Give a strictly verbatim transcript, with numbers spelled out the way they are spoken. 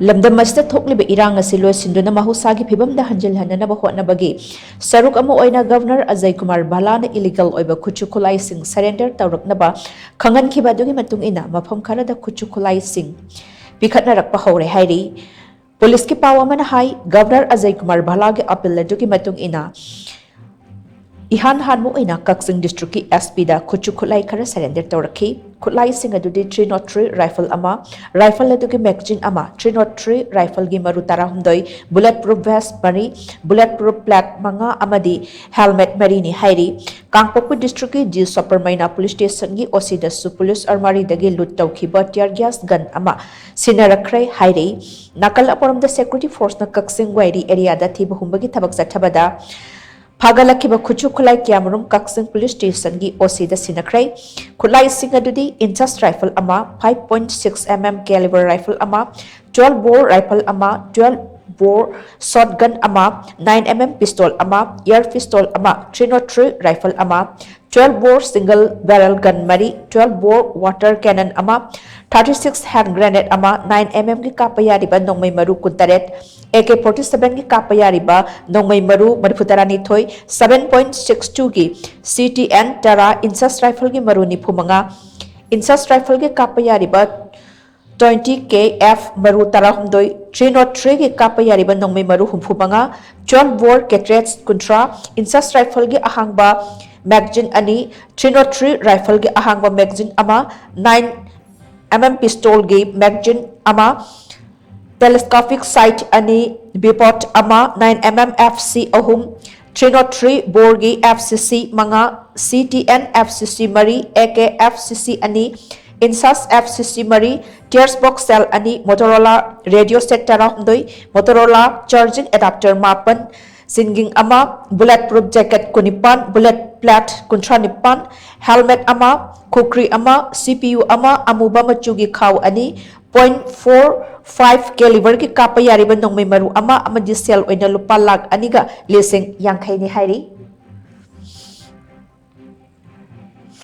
ꯂꯝꯗꯝ ꯑꯁꯤꯗ ꯊꯣꯛꯂꯤꯕ ꯏꯔꯥꯡ ꯑꯁꯤ ꯂꯣꯏꯁꯤꯟꯗꯨꯅ ꯃꯍꯧꯁꯥꯒꯤ ꯐꯤꯕꯝꯗ ꯍꯟꯖꯤꯜꯍꯟꯅꯅꯕ ꯍꯣꯠꯅꯕꯒꯤ ꯁꯔꯨꯛ ꯑꯃ ꯑꯣꯏꯅ ꯒꯚꯔꯅꯔ ꯑꯖꯌ ꯀꯨꯃꯥꯔ ꯚꯜꯂꯥꯅ ꯏꯂꯤꯒꯦꯜ ꯑꯣꯏꯕ ꯈꯨꯠꯁꯨ ꯈꯨꯠꯂꯥꯏꯁꯤꯡ ꯁꯔꯦꯟꯗꯔ ꯇꯧꯔꯛꯅꯕ ꯈꯪꯍꯟꯈꯤꯕ ꯑꯗꯨꯒꯤ ꯃꯇꯨꯡ ꯏꯟꯅ ꯃꯐꯝ ꯈꯔꯗ ꯈꯨꯠꯁꯨ ꯈꯨꯠꯂꯥꯏꯁꯤꯡ ꯄꯤꯈꯠꯅꯔꯛꯄ ꯍꯧꯔꯦ ꯍꯥꯏꯔꯤ꯫ ꯄꯨꯂꯤꯁꯀꯤ ꯄꯥꯎ ꯑꯃꯅ ꯍꯥꯏ, ꯒꯚꯔꯅꯔ ꯑꯖꯌ ꯀꯨꯃꯥꯔ ꯚꯜꯂꯥꯒꯤ ꯑꯄꯤꯜ ꯑꯗꯨꯒꯤ ꯃꯇꯨꯡ ꯏꯟꯅ ꯏꯍꯥꯟ ꯍꯥꯟꯕ ꯑꯣꯏꯅ ꯀꯛꯆꯤꯡ ꯗꯤꯁꯇ꯭ꯔꯤꯛꯀꯤ ꯑꯦꯁ ꯄꯤꯗ ꯈꯨꯠꯁꯨ ꯈꯨꯠꯂꯥꯏ ꯈꯔ ꯁꯔꯦꯟꯗꯔ ꯇꯧꯔꯛꯈꯤ꯫ ꯈꯨꯠꯂꯥꯏꯁꯤꯡ ꯑꯗꯨꯗꯤ ꯊ꯭ꯔꯤ ꯅꯣꯠ ꯊ꯭ꯔꯤ ꯔꯥꯏꯐꯜ ꯑꯃ, ꯔꯥꯏꯐꯜ ꯑꯗꯨꯒꯤ ꯃꯦꯒꯥꯖꯤꯟ ꯑꯃ, ꯊ꯭ꯔꯤ ꯅꯣꯠ ꯊ꯭ꯔꯤ ꯔꯥꯏꯐꯜꯒꯤ ꯃꯔꯨ ꯇꯔꯥꯍꯨꯝꯗꯣꯏ, ꯕꯨꯂꯦꯠ ꯄ꯭ꯔꯨꯐ ꯚꯦꯁ ꯃꯔꯤ, ꯕꯨꯂꯦꯠ ꯄ꯭ꯔꯨꯐ ꯄ꯭ꯂꯦꯠ ꯃꯉꯥ ꯑꯃꯗꯤ ꯍꯦꯜꯃꯦꯠ ꯃꯔꯤꯅꯤ ꯍꯥꯏꯔꯤ꯫ ꯀꯥꯡꯄꯣꯛꯄꯤ ꯗꯤꯁꯇ꯭ꯔꯤꯛꯀꯤ ꯖꯤ ꯁꯣꯄꯔꯃꯩꯅ ꯄꯨꯂꯤꯁ ꯁ꯭ꯇꯦꯁꯟꯒꯤ ꯑꯣ ꯁꯤꯗꯁꯨ ꯄꯨꯂꯤꯁ ꯑꯔꯃꯥꯔꯤꯗꯒꯤ ꯂꯨꯠ ꯇꯧꯈꯤꯕ ꯇꯤꯌꯔ ꯒ꯭ꯌꯥꯁ ꯒꯟ ꯑꯃ ꯁꯤꯟꯅꯔꯛꯈ꯭ꯔꯦ ꯍꯥꯏꯔꯤ꯫ ꯅꯥꯀꯜ ꯑꯃꯔꯣꯝꯗ ꯁꯦꯀ꯭ꯌꯨꯔꯤꯇꯤ ꯐꯣꯔꯁꯅ ꯀꯛꯆꯤꯡ ꯋꯥꯏꯔꯤ ꯑꯦꯔꯤꯌꯥꯗ ꯊꯤꯕ ꯍꯨꯝꯕꯒꯤ ꯊꯕꯛ ꯆꯠꯊꯕꯗ ꯐꯥꯒꯠꯂꯛꯈꯤꯕ ꯈꯨꯠꯁꯨ ꯈꯨꯠꯂꯥꯏ ꯀꯌꯥꯃꯔꯨꯝ ꯀꯛꯆꯤꯡ ꯄꯨꯂꯤꯁ ꯁ꯭ꯇꯦꯁꯟꯒꯤ ꯑꯣ ꯁꯤꯗ ꯁꯤꯟꯅꯈ꯭ꯔꯦ꯫ ꯈꯨꯠꯂꯥꯏꯁꯤꯡ ꯑꯗꯨꯗꯤ ꯏꯟꯆꯁ ꯔꯥꯏꯐꯜ ꯑꯃ, five point six M M calibre rifle ꯑꯃ, ꯇ꯭ꯋꯦꯜꯐ ꯕꯣꯔ ꯔꯥꯏꯐꯜ ꯑꯃ, ꯇ꯭ꯋꯦꯜꯐ ꯕꯣꯔ ꯁꯣꯠ ꯒꯟ ꯑꯃ, ꯅꯥꯏꯟ ꯑꯦꯝ ꯑꯦꯝ ꯄꯤꯁꯇꯣꯜ ꯑꯃ, ꯑꯦꯌꯔ ꯄꯤꯁꯇꯣꯜ ꯑꯃ, ꯊ꯭ꯔꯤ ꯅꯣꯠ ꯊ꯭ꯔꯤ ꯔꯥꯏꯐꯜ ꯑꯃ, twelve bore single barrel gun ꯃꯔꯤ, twelve bore water cannon ꯑꯃ, thirty six hand grenade ꯑꯃ, nine M ꯑꯦꯝꯒꯤ ꯀꯥꯞꯄ ꯌꯥꯔꯤꯕ ꯅꯣꯡꯃꯩ ꯃꯔꯨ ꯀꯨꯟꯇꯔꯦꯠ, ꯑꯦ ꯀꯦ ꯐꯣꯔꯇꯤ ꯁꯚꯦꯟꯒꯤ ꯀꯥꯞꯄ ꯌꯥꯔꯤꯕ ꯅꯣꯡꯃꯩ ꯃꯔꯨ ꯃꯔꯤꯐꯨ ꯇꯔꯥꯅꯤꯊꯣꯏ, ꯁꯚꯦꯟ ꯄꯣꯏꯟꯠ ꯁꯤꯛꯁ ꯇꯨꯒꯤ ꯁꯤ ꯇꯤ ꯑꯦꯟ ꯇꯔꯥ, ꯏꯟꯆꯁ ꯔꯥꯏꯐꯜꯒꯤ ꯃꯔꯨ ꯅꯤꯐꯨ ꯃꯉꯥ, ꯏꯟꯆꯁ ꯔꯥꯏꯐꯜꯒꯤ ꯀꯥꯞꯄ ꯌꯥꯔꯤꯕ ꯇ꯭ꯋꯦꯟꯇꯤ ꯀꯦ ꯑꯦꯐ ꯃꯔꯨ ꯇꯔꯥꯍꯨꯝꯗꯣꯏ, ꯊ꯭ꯔꯤ ꯅꯣꯠ ꯊ꯭ꯔꯤꯒꯤ ꯀꯥꯞꯄ ꯌꯥꯔꯤꯕ ꯅꯣꯡꯃꯩ ꯃꯔꯨ ꯍꯨꯝꯐꯨ ꯃꯉꯥ, ꯇ꯭ꯋꯦꯜꯐ ꯕꯣꯔ ꯀꯦꯇ꯭ꯔꯦꯠꯁ ꯀꯨꯟꯊ꯭ꯔꯥ, ꯏꯟꯆꯁ ꯔꯥꯏꯐꯜꯒꯤ ꯑꯍꯥꯡꯕ ꯃꯦꯒꯥꯖꯤꯟ ꯑꯅꯤ, ꯊ꯭ꯔꯤ ꯅꯣꯠ ꯊ꯭ꯔꯤ ꯔꯥꯏꯐꯜꯒꯤ ꯑꯍꯥꯡꯕ ꯃꯦꯒꯥꯖꯤꯟ ꯑꯃ, ꯅꯥꯏꯟ ꯑꯦꯝ ꯑꯦꯝ ꯄꯤꯁꯇꯣꯜꯒꯤ ꯃꯦꯒꯥꯖꯤꯟ ꯑꯃ, ꯇꯦꯂꯦꯁꯀꯣꯄꯤꯛ ꯁꯥꯏꯠ ꯑꯅꯤ, ꯕꯤꯄꯣꯠ ꯑꯃ, nine M M F C ꯑꯍꯨꯝ, ꯊ꯭ꯔꯤ ꯅꯣꯠ ꯊ꯭ꯔꯤ ꯕꯣꯔꯒꯤ ꯑꯦꯐ ꯁꯤ ꯁꯤ ꯃꯉꯥ, C T and F C ꯁꯤ ꯃꯔꯤ, ꯑꯦ ꯀꯦ ꯑꯦꯐ ꯁꯤ ꯁꯤ ꯑꯅꯤ, ꯏꯟꯁꯥꯁ ꯑꯦꯐ ꯁꯤ ꯁꯤ ꯃꯔꯤ, ꯇꯤꯌꯔꯁ ꯕꯣꯛꯁ ꯁꯦꯜ ꯑꯅꯤ, ꯃꯣꯇꯣꯔꯣꯂꯥ ꯔꯦꯗꯤꯑꯣ ꯁꯦꯠ ꯇꯔꯥꯍꯨꯝꯗꯣꯏ, ꯃꯣꯇꯣꯔꯣꯂꯥ ꯆꯥꯔꯖꯤꯡ ꯑꯦꯗꯥꯞꯇꯔ ꯃꯥꯄꯟ, ꯁꯤꯟꯒꯤꯡ ꯑꯃ, ꯕꯨꯂꯦꯠ ꯄ꯭ꯔꯨꯐ ꯖꯦꯀꯦꯠ ꯀꯨꯟꯅꯤꯄꯥꯟ, ꯕꯨꯂꯦꯠ ꯄ꯭ꯂꯦꯠ ꯀꯨꯟꯊ꯭ꯔꯥ ꯅꯤꯄꯥꯟ, ꯍꯦꯜꯃꯦꯠ ꯑꯃ, ꯈꯨꯈ꯭ꯔꯤ ꯑꯃ, ꯁꯤ ꯄꯤ ꯌꯨ ꯑꯃ, ꯑꯃꯨꯕ ꯃꯆꯨꯒꯤ ꯈꯥꯎ ꯑꯅꯤ, ꯄꯣꯏꯟꯠ ꯐꯣꯔ ꯐꯥꯏꯚ ꯀꯦꯂꯤꯕꯔꯒꯤ ꯀꯥꯞꯄ ꯌꯥꯔꯤꯕ ꯅꯣꯡꯃꯩ ꯃꯔꯨ ꯑꯃ ꯑꯃꯗꯤ ꯁꯦꯜ ꯑꯣꯏꯅ ꯂꯨꯄꯥ ꯂꯥꯈ ꯑꯅꯤꯒ ꯂꯤꯁꯤꯡ ꯌꯥꯡꯈꯩꯅꯤ ꯍꯥꯏꯔꯤ꯫